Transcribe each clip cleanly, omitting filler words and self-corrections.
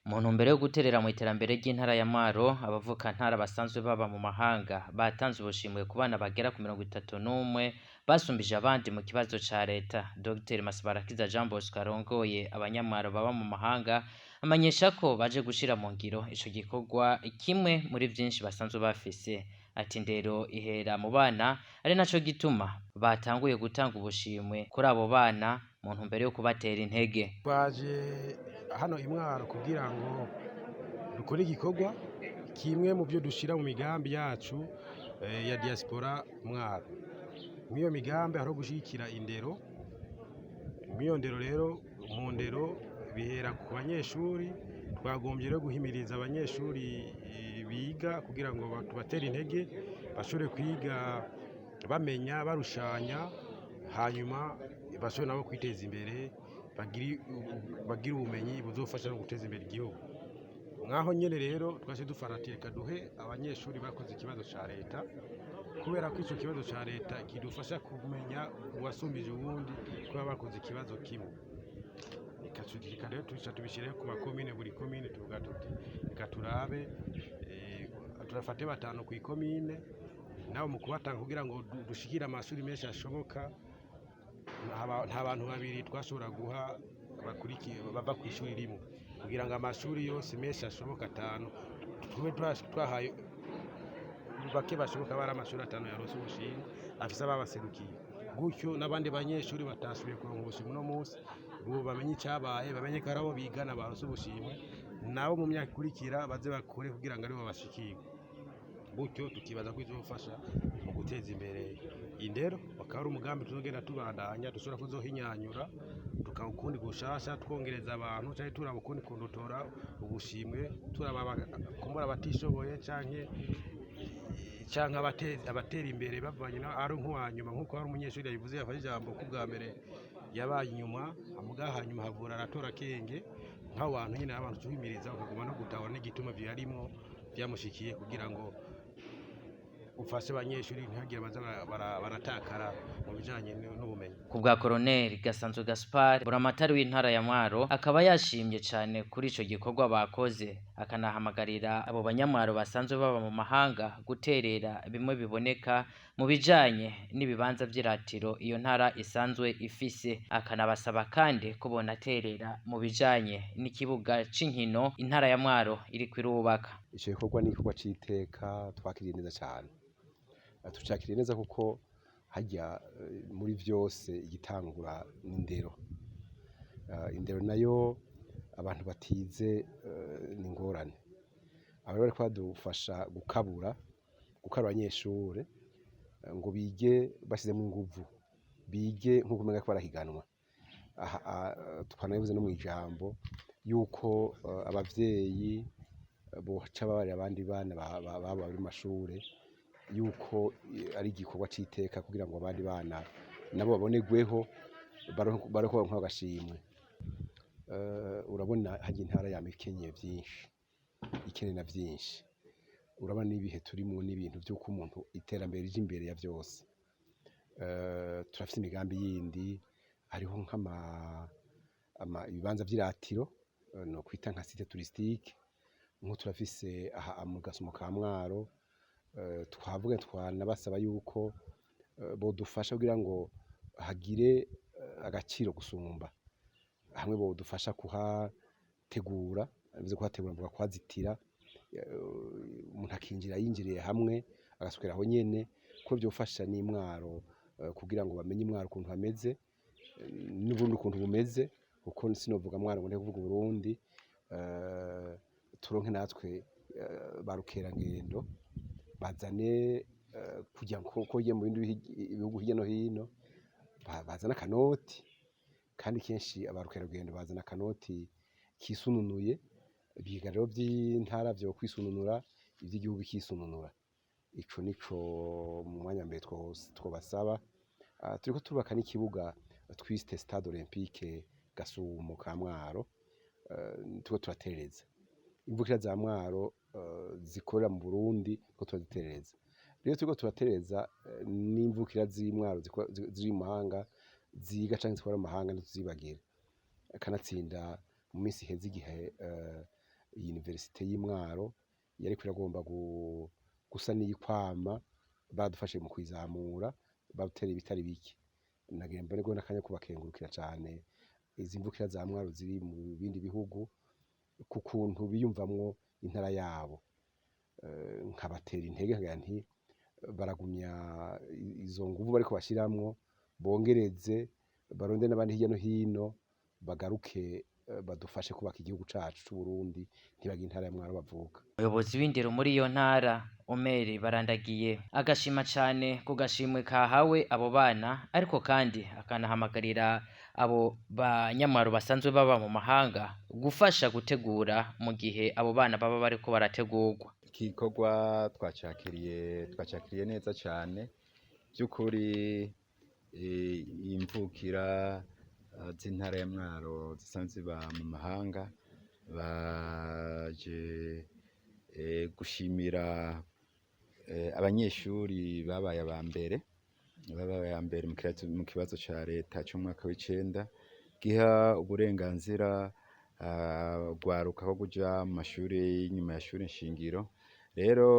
Mu ntumbero yo guterera mu iterambere ry'intara ya Mwaro, abavukantara basanzwe baba mu mahanga batanze ubushimwe ku bana bagera ku 31 basumbije abandi mu kibazo ca leta. Dr Masabarakiza Jean Bosco arongoye abanyamwaro baba mu mahanga amenyesha ko baje gushira mu ngiro ico gikorwa, kimwe muri vyinshi basanzwe bafise. Ati indero ihera mu bana, ari naco gituma batanguye gutanga ubushimwe kuri abo bana mu ntumbero yo kubatera intege. Twaje hano i Mwaro kugira ngo dukore igikorwa kimwe mu byo dushyira mu migambi yacu ya diaspora Mwaro. Muri iyo migambi hariho gushyigikira indero. Muri iyo ndero rero, mu ndero bihera ku banyeshuri. Twagombye rero guhimiriza abanyeshuri biga kugira ngo tubatere intege, bashobore kwiga bamenya, barushanya, hanyuma bashobore nabo kwiteza imbere, bagire ubumenyi buzofasha no guteza imbere igihugu. Mwaho nyene rero twaje dufata, reka duhe abanyeshuri bakoze ikibazo ca leta, kubera ko ico kibazo ca leta kidufasha kumenya uwasumbije uwundi kuba bakoze ikibazo kimwe. Reka rero tuca tubishyire ku makomine, buri komine tuvuga tuti reka turabe, turafate batanu ku ikomine. Nabo mu kubatanga kugira ngo dushikire amashuri menshi ashoboka, nta bantu babiri twashobora guha bakurikiye bava ku ishuri rimwe, kugira ngo amashuri yose menshi ashoboka atanu tube twahaye bake bashoboka, bari amashuri atanu yaronse ubushimwe afise ababaserukiye. Gutyo n'abandi banyeshuri batashoboye kuronka ubushimwe uno munsi ubu bamenye icyabaye, bamenye ko ari abo bigana baronse ubushimwe, nabo mu myaka ikurikira baze bakore kugira ngo aribo bashikirwe. Gutyo tukibaza ko izofasha mu guteza imbere indero. Bakaba ari umugambi tuzogenda tubandanya, dushobora kuzohinyanyura tukaba ukundi gushasha, twongereza abantu canke turaba ukundi kuntu dutora ubushimwe, turaba kumbura abatishoboye canke abatera imbere bavanye na ari nk'uwa nyuma, nk'uko hari umunyeshuri yabivuze, yafashe ijambo ko ubwa mbere yabaye inyuma, muga hanyuma havura aratora akenge. Nk'abo bantu nyine abantu tuhimiriza bakaguma no gutahura n'igituma vyarimwo vyamushikiye, kugira ngo ufashe abanyeshuri ntihagire baza baratakara mu bijanye n'ubumenyi. Ku bwa Colonel Gasanzwe Gaspard, buramatari w'intara ya Mwaro, akaba yashimye cane kuri ico gikorwa bakoze, akanahamagarira abo banyamwaro basanzwe baba mu mahanga guterera bimwe biboneka mu bijanye n'ibibanza vy'iratiro iyo ntara isanzwe ifise, akanabasaba kandi ko bonaterera mu bijanye n'ikibuga c'inkino intara ya Mwaro iriko irubaka. Ico gikorwa ni igikorwa c'iteka twakiriye neza cane. Tucakiriye neza kuko harya muri vyose igitangura n'indero. Indero nayo abantu batize ni ingorane. Aba bariko badufasha gukabura abanyeshure ngo bige bashizemwo inguvu, bige nkuko umenga ko barahiganwa. Aha twanabivuze no mw'ijambo yuko abavyeyi boca babarira abandi bana babo bari mu mashure yuko ari igikorwa c'iteka kugira ngo abandi bana nabo babonerweho, baronke agashimwe. Urabona harya intara yama ikenyeye vyinshi, ikeneye na vyinshi. Urabona n'ibihe turimwo n'ibintu vy'uko umuntu iterambere rije imbere ya vyose. Turafise imigambi yindi, hariho ibibanza vy'iratiro nokwita nka site touristique, nko turafise aha mu Gasumo ka Mwaro. Twavuga twanabasaba yuko bodufasha kugira ngo hagire agaciro gusumba, hamwe bodufasha kuhategura, bivuze kuhategura mvuga kuhazitira, umuntu akinjira yinjiriye hamwe agasukira aho nyene, ko vyofasha n'Imwaro kugira ngo bamenye Imwaro ukuntu hameze n'Uburundi ukuntu bumeze, kuko sinovuga Mwaro ngo ndeke kuvuga Uburundi. Turonke natwe ba rukerangendo bazane kugira ngo ko mu bindi bihugu hirya no hino bazana akanoti, kandi kenshi abarukerarugendo bazana akanoti kisununuye. Ibiga rero vy'intara vyo kwisununura, ivy'igihugu bikisununura. Ico nico mu mwanya mbere twobasaba. Turiko turubaka n'ikibuga twise Stade Olympique Gasumo ka Mwaro. Turiko turaterereza imvukira za Mwaro zikorera mu Burundi, turiko turaziterereza. Rero turiko turatereza n'imvukira z'Imwaro ziri mu mahanga, ziga canke zikora mu mahanga, ntituzibagira. Kanatsinda mu minsi iheze igihe Iyi université y'Imwaro yariko iragomba gusa n'iyikwama, baradufashije mu kuyizamura, badutera ibitari bike. Nagira mbonerweho n'akanya kubakengurukira cane izi mvukira za Mwaro ziri mu bindi bihugu ku kuntu biyumvamwo intara yabo. Nkabatera intege nkagira nti baragumya izo nguvu bariko bashiramwo, bongereze, baronde n'abandi hirya no hino bagaruke badufashe kubaka igihugu cacu c'Uburundi, ntibagire intara ya Mwaro bavuka. Umuyobozi w'indero muri iyo ntara, Omeri Barandagiye, agashima cane ku gashimwe kahawe abo bana, ariko kandi akanahamagarira abo banyamwaro basanzwe baba mu mahanga gufasha gutegura mu gihe abo bana baba bariko barategurwa. Iki gikorwa twacakiriye neza cane by'ukuri. Imvukira z'intara ya Mwaro zisanzwe ziba mu mahanga baje gushimira abanyeshuri babaye aba mbere mu kibazo ca leta c'umwaka w'icenda, giha uburenganzira urwaruka rwo kuja mu mashuri y'inyuma ya shure nshingiro. Rero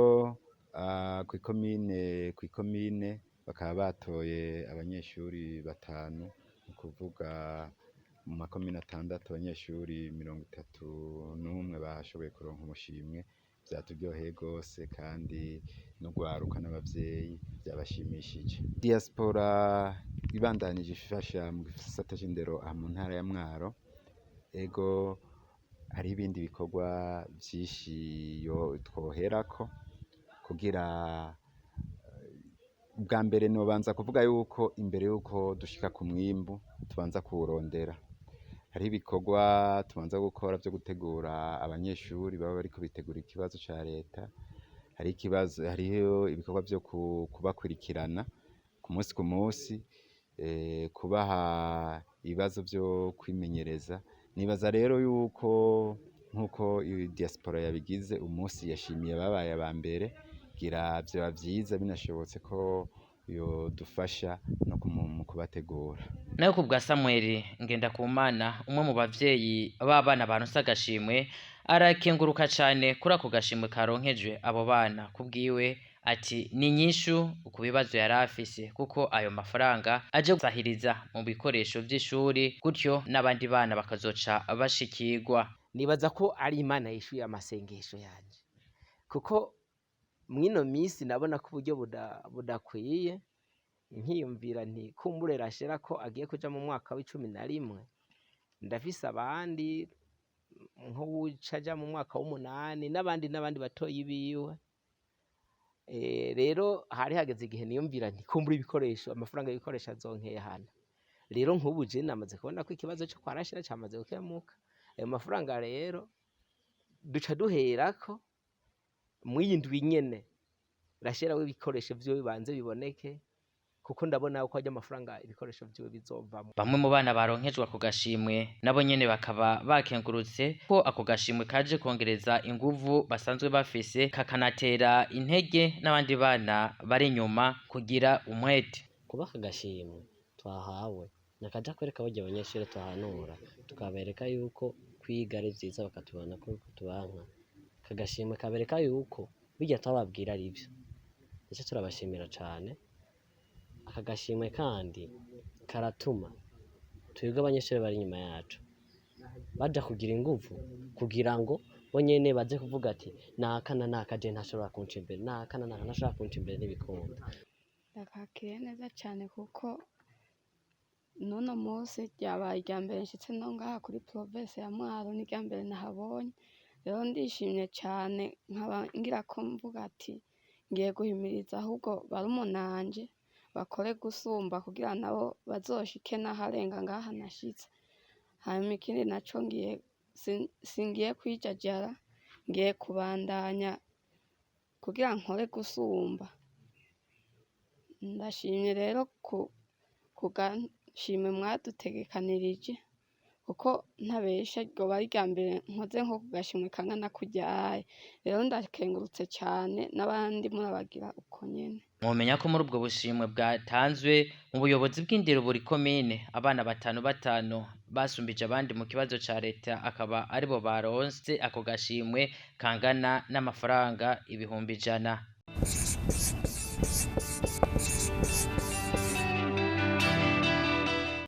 kw'ikomine bakaba batoye abanyeshuri batanu, ni ukuvuga mu makomine atandatu abanyeshuri 31 bashoboye kuronka umushimwe. Vyaturyoheye gose, kandi n'urwaruka n'abavyeyi vyabashimishije. Diaspora ibandanije ifasha mu gisata c'indero aha mu ntara ya Mwaro. Ego, hariho ibindi bikorwa vyinshi yo twoherako kugira. Ubwa mbere nobanza kuvuga yuko imbere yuko dushika ku mwimbu tubanza kuwurondera. Hariho ibikorwa tubanza gukora vyo gutegura abanyeshuri baba bariko bitegura ikibazo ca leta. Hariho ikibazo, hariho ibikorwa vyo kubakurikirana ku munsi ku munsi, kubaha ibibazo vyo kwimenyereza. Nibaza rero yuko nkuko diaspora yabigize umunsi yashimiye ababaye aba mbere, gira vyoba vyiza binashobotse ko yodufasha no mu kubategura. Nayo ku bwa Samuel Ngendakumana, umwe mu bavyeyi b'abana baronse agashimwe, arakenguruka cane kuri ako gashimwe karonkejwe abo bana. Kubwiwe ati ni inyishu ku bibazo yari afise, kuko ayo mafaranga aje gusahiriza mu bikoresho vy'ishuri, gutyo n'abandi bana bakazoca bashikirwa. Nibaza ko ari Imana yishuye amasengesho yanje, kuko mw'ino minsi nabona ko uburyo budakwiye, nkiyumvira nti kumbure Rashera ko agiye kuja mu mwaka w'11, ndafise abandi nk'uwuca aja mu mwaka w'8 n'abandi n'abandi batoyi biwe. Rero hari hageze igihe niyumvira nti kumbura ibikoresho, amafaranga y'ibikoresho azonkehana. Rero nk'ubu je namaze kubona ko ikibazo co kwa Rashera camaze gukemuka. Ayo mafaranga rero duca duherako mw'iyi ndwi nyene Rashera w'ibikoresho vyiwe bibanze biboneke, kuko ndabona ko arya amafaranga ibikoresho vyiwe bizovamwo. Bamwe mu bana baronkejwe ako gashimwe nabo nyene bakaba bakengurutse ko ako gashimwe kaje kongereza inguvu basanzwe bafise, kakanatera intege n'abandi bana bari inyuma kugira umwete. Kuba aka gashimwe twahawe nakaja kwereka barya abanyeshure tuhanura, tukabereka yuko kwiga ari vyiza, bakatubona ko tubanka. Aka gashimwe kabereka yuko birya twababwira ari vyo, ndetse turabashimira cane. Aka gashimwe kandi karatuma twebwe abanyeshure bari inyuma yacu baja kugira inguvu, kugira ngo bo nyene baze kuvuga ati naka na naka je ntashobora kunca imbere, naka na naka ntashobora kunca imbere, ntibikunda. Ndakakiriye neza cyane, kuko n'uno munsi ryabaye irya mbere nshitse no ngaha kuri province ya Mwaro, ni irya mbere nahabonye. Rero ndishimye cyane, nkaba ngira ko mvuga ati ngiye guhimiriza ahubwo barumunanje bakore gusumba, kugira nabo bazoshike n'aharenga ngaha nashitse. Hanyuma ikindi naco, ngiye singiye kwijajara, ngiye kubandanya kugira nkore gusumba. Ndashimye rero ku gashimwe mwadutegekanirije, Kuko ntabesha, ryoba ari irya mbere nkoze nko ku gashimwe kangana kurya. Rero ndakengurutse cane, n'abandi murabagira uko nyene. Mwomenya ko muri ubwo bushimwe bwatanzwe mu buyobozi bw'indero, buri komine abana batanu batanu basumbije abandi mu kibazo ca leta akaba aribo baronse ako gashimwe kangana n'amafaranga 100,000.